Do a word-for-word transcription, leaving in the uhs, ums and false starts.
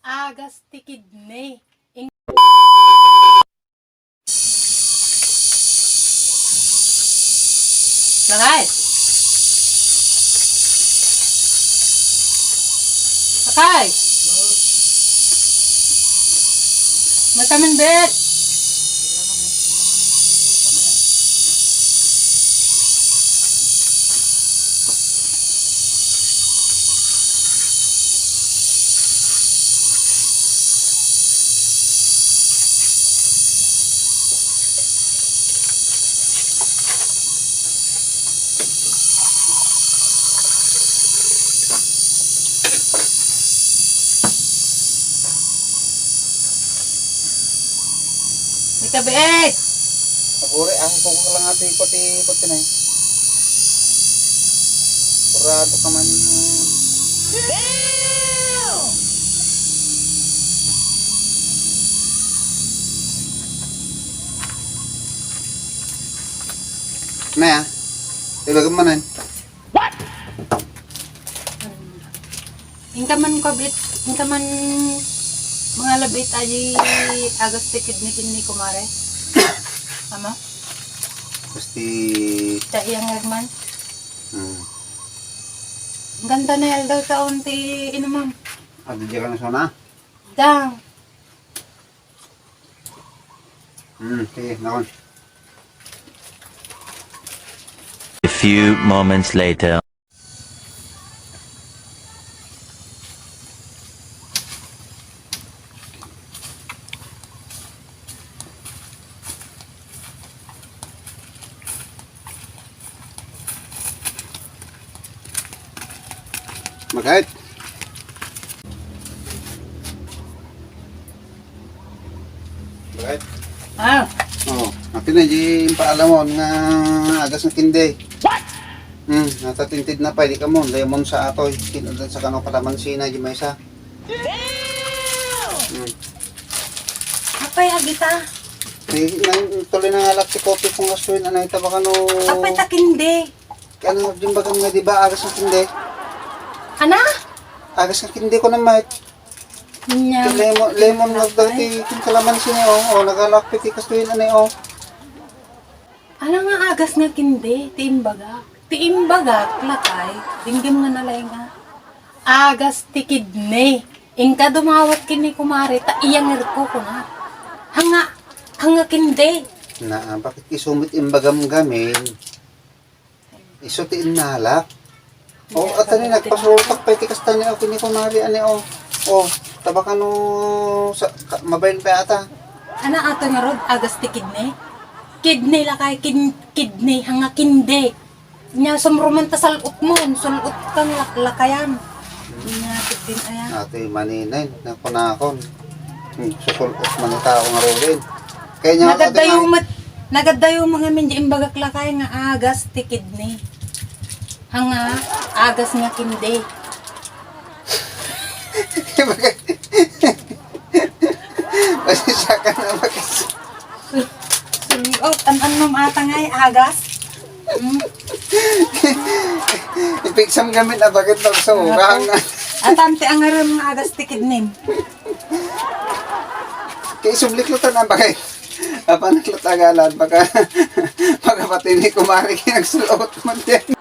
Agas ti kidney. Ing- Lakay. Lakay. Mataman, bet. Ita, biit. Aguri, ang kuko lang ito, ikot-ikot ka na eh. Kurado ka man yun. Na ya. Ilagay mo na yun. Inka man kabit, inka man mangalabit aji agas ti kidney ni kumare. Ama? Gusti. Ta iyang Herman. Hmm. Ganda na yaldaw taon ti inumam. Adi di ka na sana? Da. Hmm, sige, nakon. A few moments later. Magait. Magait. Ah. Oh, akin na di paalamon nga agas nga kindi. What? Hmm, natatintid na pay, di ka mo, lemon sa atoy, kinudan sa kano kalamansi na, di maysa. Hmm. Apay, agita? Di, nang, tuloy na nga lak ti kopi kung astuin, anay, tabakano. Apay, ta kindi. Kaya nang, di ba, nga, di ba, agas nga kindi? Ana? Agas nga kindi ko na, mate. Nya, lemon, lemon nga daw ti, ti kalamansi ni, oh, oh, nagalakpit ti kastoy na ni, oh. Ala nga agas nga kindi, ti imbagak. Ti imbagak, lakay, dinggem nga nalay nga. Agas ti kidney. Inka dumawat ken ni kumare, ta iyang irko kuna. Hanga, hanga kindi. Na, bakit isumit imbagam gamin? Isu ti innalak. O, atani, nagpasulpak pay ti kasta ni, o, ken ni kumare, ani, o. O, tabakano sa, ka, mabain pay ata. Ana, ato nga rod, agas ti kidney? Kidney lakay, kin-, kidney, hanga kindi. Nya, sumruman ta sal-otmon, sul-ot kang lak-, lakayan. Nya, kidney, ayan. Ate, maninen, nakunakon. Hmm, susul-ot man ni tao nga rod. Kaya nya, nagaddayo met, nagaddayo met ngamin di imbagak lakay nga agas ti kidney. Hanga, agas nga kindi. Pasensya ka na, bakit? Sul-, sul-, oh, an-, annom ata nga ay agas? Hmm? Ipiksam gamin, ah, bakit daw sa urang? Apo. Atan ti angaram nga agas ti kidney. Kay sublik lutan, ah, bakit? Apan naglatagalan, baka, baka pati ni kumari kinagsulot man din.